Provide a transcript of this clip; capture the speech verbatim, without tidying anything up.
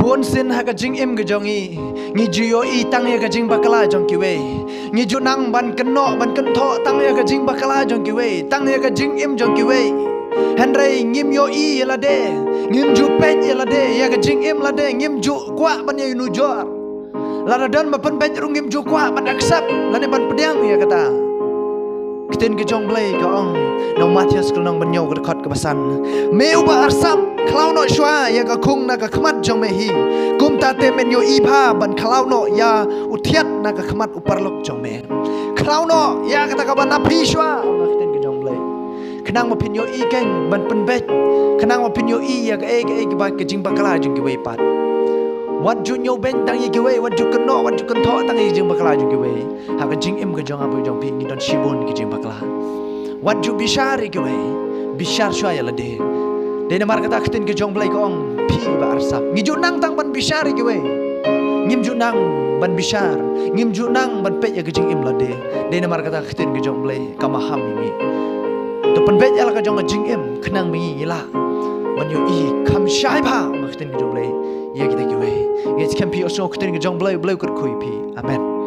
Bun sien ha ka jingim ka jong ngi, ngi ju ïohi tang ïa ka jingbakla jong kiwei. Ngi ju nang ban kynnoh ban kynthoh tang ïa ka jingbakla jong kiwei, tang ïa ka jingim jong kiwei. Hynrei ngim ïohi ïa lade, ngim ju peit ïa lade, ïa ka jingim lade, ngim ju kwah ban ïa nujor. Lada don ba pynbeit ruh ngim ju kwah ban accept lane ban pdiang ïa kata. Ktien ka jong Blei ka ong na u Mathaios ka lynnong ba hynñiew ka dkhot kaba san: Me uba arsap, khlaw noh shuwa ïa ka khung na ka khmat jong me hi, kumta te men ïohi bha ban khlaw noh ïa u thiat na ka khmat u paralok jong me. Khlaw noh ïa kata kaba na phi shuwa, ong ka ktien ka jong Blei. Khnang ba phin ïohi keiñ ban pynbeit, khnang ba phin ïohi ïa kaei kaei kaba ka jingbakla jong kiwei pat. Wat ju ñiewbeiñ tang ïa kiwei, wat ju kynnoh, wat ju kynthoh tang ïa ka jingbakla jong kiwei. Ha ka jingim ka jong nga bad jong phi ngi don shibun ki jingbakla. Wat ju bishar ïa kiwei, bishar shuwa ïa lade. Dei namar kata ka ktien ka jong Blei ka ong, phi ba arsap. Ngi ju nang tang ban bishar ïa kiwei, ngim ju nang ban bishar, ngim ju nang ban peit ïa ka jingim lade. Dei namar kata ka ktien ka jong Blei ka maham ïa ngi. To pynbeit ïa la ka jong ka jingim khnang ba ngi lah ban ïohi kham shai bha, ong ka ktien ka jong Blei, ïa kita kiwei. Ngi skhem phi, ïohsngew ka ktien ka jong Blei, Blei u kyrkhu ïa phi. Amen.